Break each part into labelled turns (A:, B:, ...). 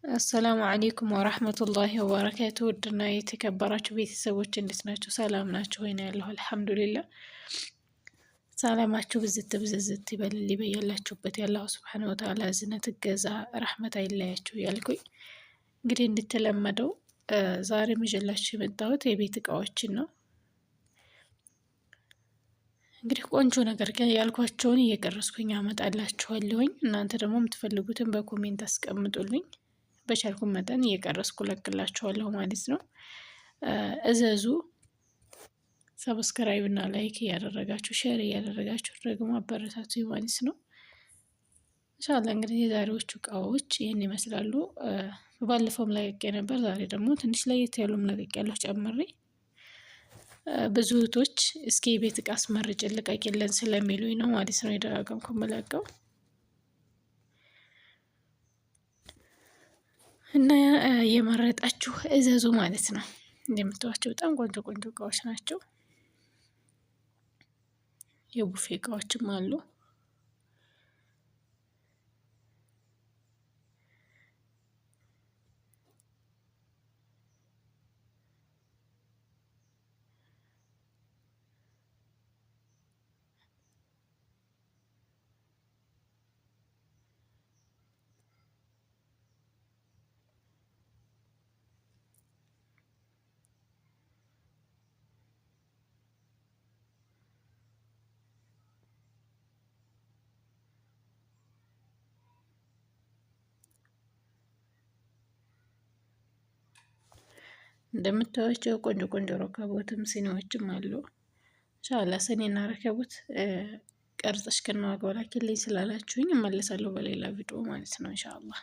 A: السلام عليكم ورحمة الله وبركاته። ውድና የተከበራችሁ ቤተሰቦች እንዴት ናቸው? ሰላም ናቸው ወይ? ነው ያለሁ الحمد لله። ሰላማችሁ ብዝት ብዝዝት ይበልልኝ በያላችሁበት የአላሁ سبحانه وتعالى እዝነት እገዛ ረህመት አይለያችሁ እያልኩኝ እንግዲህ እንደተለመደው ዛሬ ይዤላችሁ የመጣሁት የቤት እቃዎችን ነው። እንግዲህ ቆንጆ ነገር ያልኳቸውን እየቀረስኩኝ አመጣላችኋለሁኝ። እናንተ ደግሞ የምትፈልጉትን በ comment አስቀምጡልኝ። በቻልኩ መጠን እየቀረስኩ ለቅላችኋለሁ ማለት ነው። እዘዙ። subscribe እና like እያደረጋችሁ share እያደረጋችሁ ደግሞ አበረታቱ ማለት ነው። إن شاء الله እንግዲህ የዛሬዎቹ እቃዎች ይህን ይመስላሉ። ባለፈውም ለቅቄ ነበር። ዛሬ ደግሞ ትንሽ ለየት ያሉም ለቅቄ ያለሁ ጨምሬ ብዙ እህቶች እስኪ የቤት እቃ አስመርጭ ልቀቂልን ስለሚሉኝ ነው ማለት ነው የደጋገምኩ የምለቀው እና የመረጣችሁ እዘዙ ማለት ነው። እንደምታዩዋቸው በጣም ቆንጆ ቆንጆ እቃዎች ናቸው። የቡፌ እቃዎችም አሉ። እንደምታዩቸው ቆንጆ ቆንጆ ረከቦትም ሲኒዎችም አሉ። إن شاء الله ስኒና ረከቦት ቀርጸሽ ከነዋጋው ላኪልኝ ስላላችሁኝ እመለሳለሁ በሌላ ቪዲዮ ማለት ነው إن شاء الله።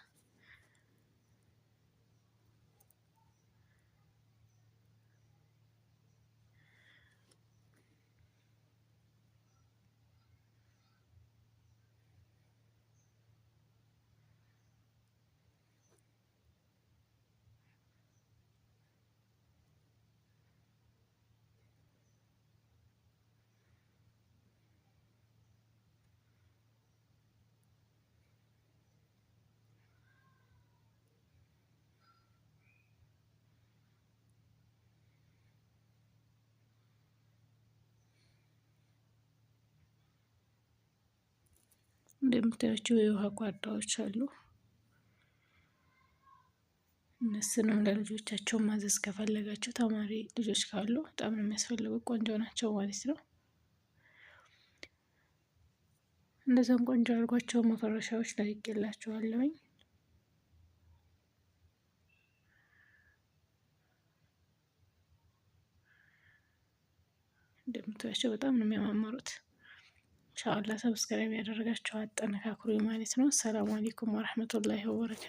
A: እንደምታያቸው የውሃ ጓዳዎች አሉ። እነሱንም ለልጆቻቸው ማዘዝ ከፈለጋቸው ተማሪ ልጆች ካሉ በጣም ነው የሚያስፈልጉ፣ ቆንጆ ናቸው ማለት ነው። እንደዛም ቆንጆ አድርጓቸው መፈረሻዎች ለቅቄላችኋለሁኝ። እንደምታያቸው በጣም ነው የሚያማምሩት። إن شاء الله subscribe ያደረጋችሁ አጠነካክሩ ማለት ነው። السلام عليكم ورحمة الله وبركاته።